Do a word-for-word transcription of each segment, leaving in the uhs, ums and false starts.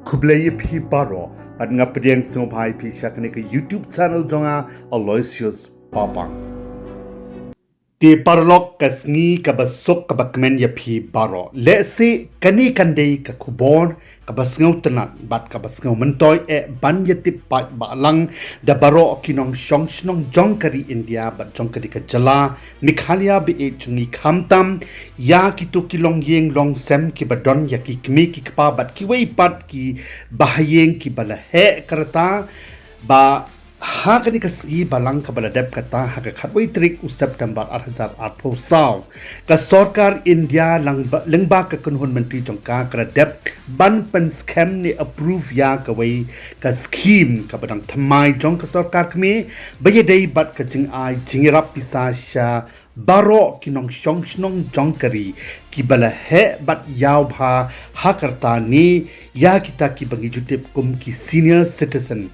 Khublei ïa phi baroh, bad nga pdiang sngewbha ïa phi sha kane ka YouTube channel jong nga, Aloysius Papang. Te paralok, ka sngi kaba suk kaba kmen ïa phi baroh. Lehse kane kan dei ka khubor kaba sngewtynnat bad kaba sngewmyntoi eh ban ïatip paidbah lang da baroh ki nongshong shnong jong ka ri India bad jong ka ri ka jylla Meghalaya ba ïeit jong ngi, khamtam ïa kito ki longïing longsem kiba don ïa ki kmie ki kpa bad kiwei pat ki bahaïing kiba la heh ka rta ba ha kane ka sngi balang kaba la dep kata ha ka khatwei tarik u September ar hajar arphew saw, ka sorkar India lang ba, lyngba ka kynhun myntri jong ka, ka la dep ban pynskhem ne approve ïa kawei ka scheme kaba dang thymmai jong ka sorkar kmie ba ïadei bad ka jingai jingïarap pisa sha baroh ki nongshong shnong jong ka ri kiba la heh bad ïaw bha ha ka rta ne ïa kita kiba ngi ju tip kum ki senior citizen.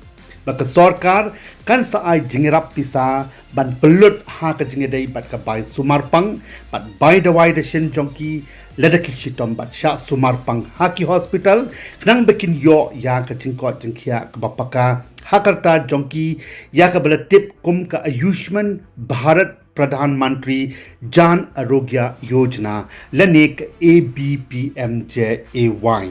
Ba ka sorkar kan sa ai jingïarap pisa ban pynlut ha ka jingïadei bad ka bai sumar pang bad bai dawai dashin jong ki lada ki shitom bad shah sumar pang ha ki hospital, khnang ba kin ïoh ïa ka jingkoit jingkhiah kaba paka ha ka rta jong ki ïa kaba la tip kum ka Ayushman Bharat Pradhan Mantri Jan Arogya Yojana lane ka A B P M J A Y.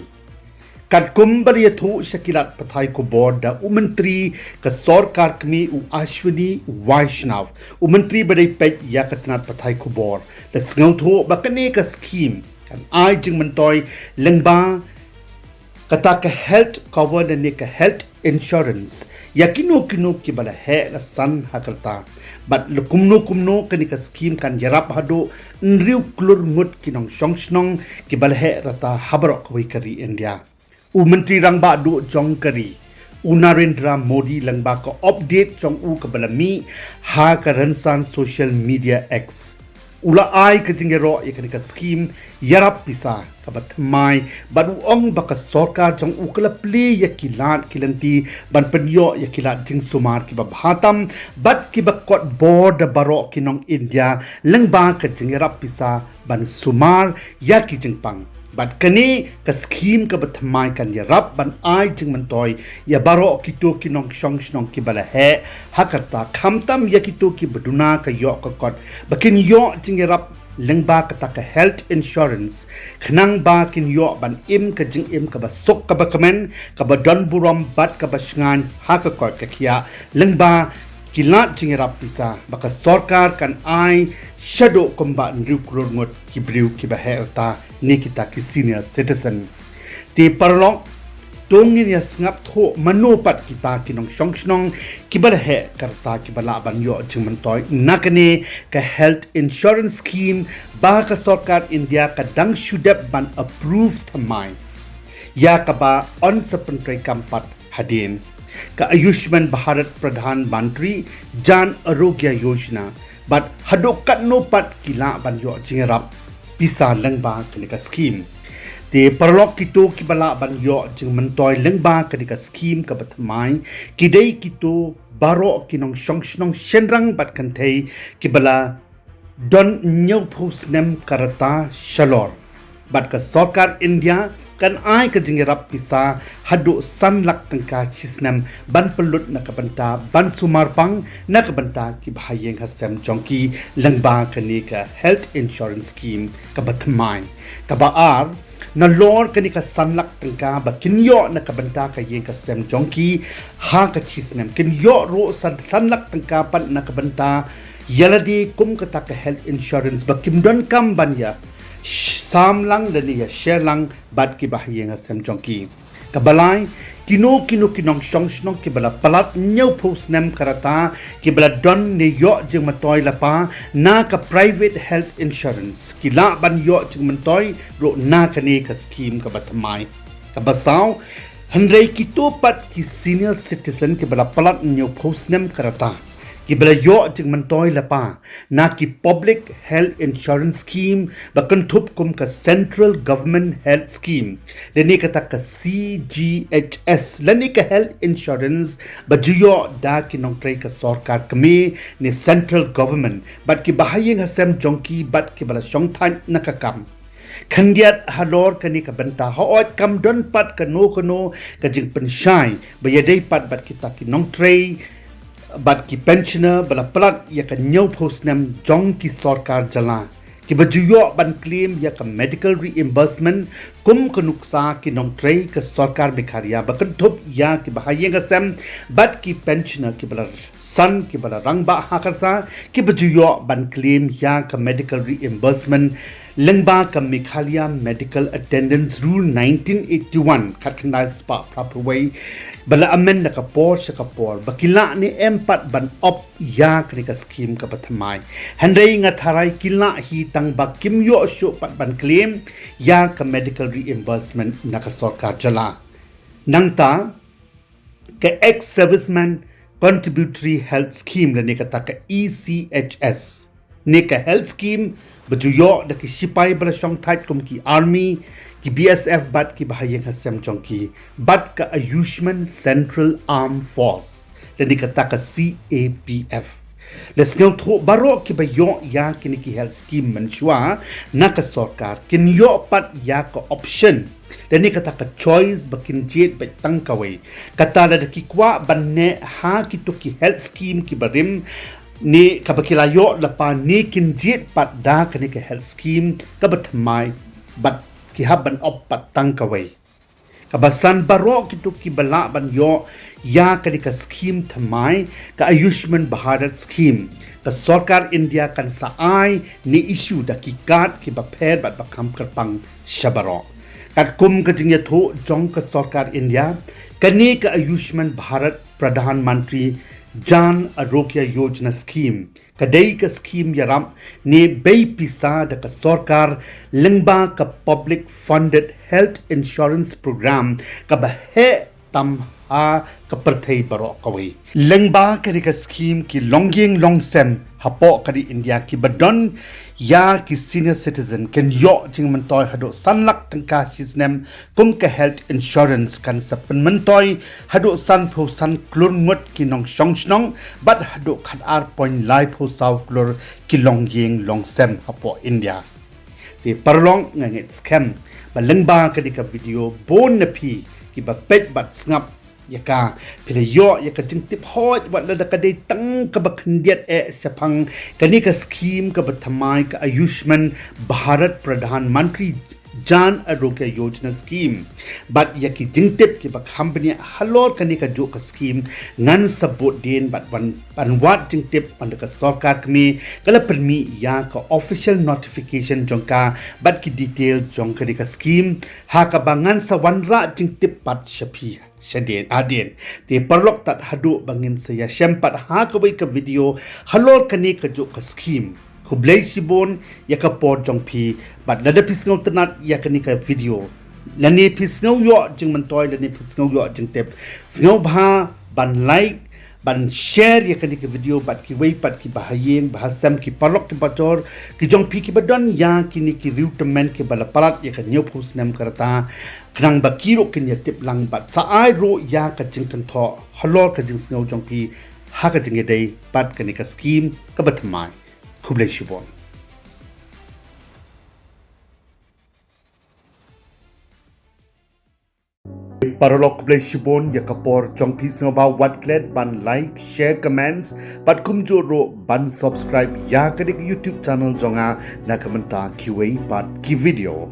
Katkum ba la ïathuh sha ki lad pathai khubor da u myntri ka sorkar kmie u Ashwini Vaishnaw, u myntri ba dei peit ïa ka tnat pathai khubor, la sngewthuh ba kane ka scheme kan ai jingmyntoi lyngba kata ka health cover lane ka health insurance ïa kino kino kiba la heh la san ha ka rta. Bad la kumno kumno kane ka scheme kan ïarap haduh hynriew klur ngut ki nongshong shnong kiba la heh rta ha baroh kawei ka ri India. U Myntri Rangbah Duh jong ka ri, u Narendra Modi, lyngba ka update jong u kaba la mih ha ka rynsan social media X, u la ai ka jingïaroh ïa kane ka scheme ïarap pisa kaba thymmai bad u ong ba ka sorkar jong u ka la plie ïa ki lad ki lynti ban pynïoh ïa ki lad jingsumar kiba bha tam bad kiba kot bor da baroh ki nong India lyngba ka jingïarap pisa ban sumar ïa ki jingpang. Bad kane ka scheme kaba thymmai kan ïarap ban ai jingmyntoi ïa baroh kito ki nongshong shnong kiba la heh ha ka rta, khamtam ïa kito kiba duna ka ïoh ka kot ba kin ïoh jingïarap lyngba kata ka health insurance, khnang ba kin ïoh ban im ka jingim kaba suk kaba kmen, kaba don burom bad kaba shngaiñ ha ka koit ka khiah, lyngba ki lad jingïarap pisa ba ka sorkar kan ai shaduh kumba hynriew klur ngut ki briew kiba heh rta ne kita ki senior citizen. Te paralok, to ngin ïa sngap thuh mano pat kita ki nongshong shnong kiba la heh ka rta kiba lah ban ïoh jingmyntoi na kane ka health insurance scheme ba ka sorkar India ka dang shu dep ban approve thymmai, ïa kaba yn sa pyntreikam pat hadien, ka Ayushman Bharat Pradhan Mantri Jan Arogya Yojana, bad haduh katno pat ki lah ban ïoh jingïarap pisa lyngba kane ka scheme. Te paralok, kito kiba lah ban ïoh jingmyntoi lyngba kane ka scheme kaba thymmai ki dei kito baroh ki nongshong shnong shynrang bad kynthei kiba la don hynñiewphew snem ka rta shalor. Bad ka sorkar India kan ai ka jingïarap pisa haduh san lak tyngka shi snem ban pynlut na ka bynta ban sumar pang na ka bynta ki bahaïing hasem jong ki lyngba kane ka health insurance scheme kaba thymmai. Kaba ar, nalor kane ka san lak tyngka ba kin ïoh na ka bynta ka ïing ka sem jong ki ha ka shi snem, kin ïoh ruh san, san lak tyngka pat na ka bynta ïalade kum kata ka health insurance ba kim donkam ban ïa sh-, sam lang lane ïa share lang bad ki bahaïing hasem jong ki. Kaba lai, kino kino ki nongshong shnong kiba la palat hynñiewphew snem ka rta kiba la don ne ïoh jingmyntoi lypa na ka private health insurance ki lah ban ïoh jingmyntoi ruh na kane ka scheme kaba thymmai. Kaba saw, hynrei kito pat ki senior citizen kiba la palat hynñiewphew snem ka rta kiba la ïoh jingmyntoi lypa na ki public health insurance scheme ba kynthup kum ka Central Government Health Scheme lane kata ka C G H S lane ka health insurance ba ju ïoh da ki nongtrei ka sorkar kmie ne central government bad ki bahaïing hasem jong ki bad kiba la shongthait na ka kam. Khyndiat halor kane ka bynta, hooid kam don pat kano kano ka jingpynshai ba ïadei pat bad kita ki nongtrei bad ki pensioner ba la pynlait ïa ka hynñiewphew snem jong ki sorkar jylla kiba ju ïoh ban claim ïa ka medical reimbursement kum ka nuksa ki nongtrei ka sorkar Meghalaya ba kynthup ïa kiba ha ïing ha sem bad ki pensioner kiba la san kiba la rangbah ha ka rta kiba ju ïoh ban claim ïa ka medical reimbursement lyngba ka Meghalaya Medical Attendance Rule nineteen eighty-one, khatkhyndai spah phra phew wei, ba la amend na ka por sha ka por ba ki lah ne em pat ban opt ïa kane ka scheme kaba thymmai. Hynrei nga tharai ki lah hi tang ba kim ïoh shuh pat ban claim ïa ka medical reimbursement na ka sorkar jylla. Nangta ka Ex-Serviceman Contributory Health Scheme lane kata ka E C H S, ne ka health scheme ba ju ïoh da ki sipai ba la shongthait kum ki army, ki B S F bad kiba ha ïing ha sem jong ki, bad ka Ayushman Central Armed Force lane kata ka C A P F. La sngewthuh baroh kiba ïoh ïa kine ki health scheme mynshuwa na ka sorkar kin ïoh pat ïa ka option lane kata ka choice ba kin jied beit tang kawei. Kata lada ki kwah ban neh ha kito ki health scheme kiba rim ne kaba ki la ïoh lypa ne kin jied pat da kane ka health scheme kaba thymmai bad ki hap ban opt pat tang kawei. Kaba san, baroh kito kiba lah ban ïoh ïa kane ka scheme thymmai, ka Ayushman Bharat Scheme, ka sorkar India kan sa ai ne issue da ki card kiba pher bad ba kham kyrpang sha baroh. Katkum ka jingïathuh jong ka sorkar India, kane ka Ayushman Bharat Pradhan Mantri Jan Arogya Yojana Scheme ka dei ka scheme ïarap ne bei pisa da ka sorkar lyngba ka Public Funded Health Insurance Program kaba heh tam ha ka pyrthei baroh kawei. Lyngba kane ka scheme ki longïing longsem hapoh ka ri India kiba don ïa ki senior citizen kin ïoh jingmyntoi haduh san lak tyngka shi snem kum ka health insurance, kan sa pynmyntoi haduh sanphew san klur ngut ki nongshong shnong bad haduh khatar point laiphew saw klur ki longïing longsem hapoh India. Te paralok, nga ngeit skhem ba lyngba kane ka video bun na phi kiba peit bad sngap ïa ka, phi la ïoh ïa ka jingtip hooid wat lada ka dei tang kaba khyndiat eh shaphang kane ka scheme kaba thymmai, ka Ayushman Bharat Pradhan Mantri Jan Arogya Yojana Scheme. Bad ïa ki jingtip kiba kham bniah halor kane kajuh ka scheme ngan sa bud dien bad wan, ban wad jingtip ynda ka sorkar kmie ka la pynmih ïa ka official notification jong ka bad ki detail jong kane ka scheme, ha kaba ngan sa wanrah jingtip pat sha phi shadien hadien. Te paralok, tad haduh ba ngin sa ïashem pat ha kawei ka video halor kane kajuh ka scheme, khublei shibun ïa ka por jong phi. Bad lada phi sngewtynnad ïa kane ka video lane phi sngew ïoh jingmyntoi lane phi sngew ïoh jingtip, sngewbha ban like, ban share ïa kane ka video bad kiwei pat kiba ha ïing ba ha sem, ki paralok ki parajor ki jong phi kiba don ïa kine ki riew tymmen kiba la palat ïa ka hynñiewphew snem ka rta, khnang ba ki ruh kin ïatip lang bad sa ai ruh ïa ka jingkynthoh halor ka jingsngew jong phi ha ka jingïadei bad kane ka scheme kaba thymmai. Khublei shibun. Paralok, khublei shibun ïa ka por jong phi. Sngewbha wat klet ban like, share, comments bad kumjuh ruh ban subscribe ïa kane ka YouTube channel jong nga na ka bynta kiwei pat ki video.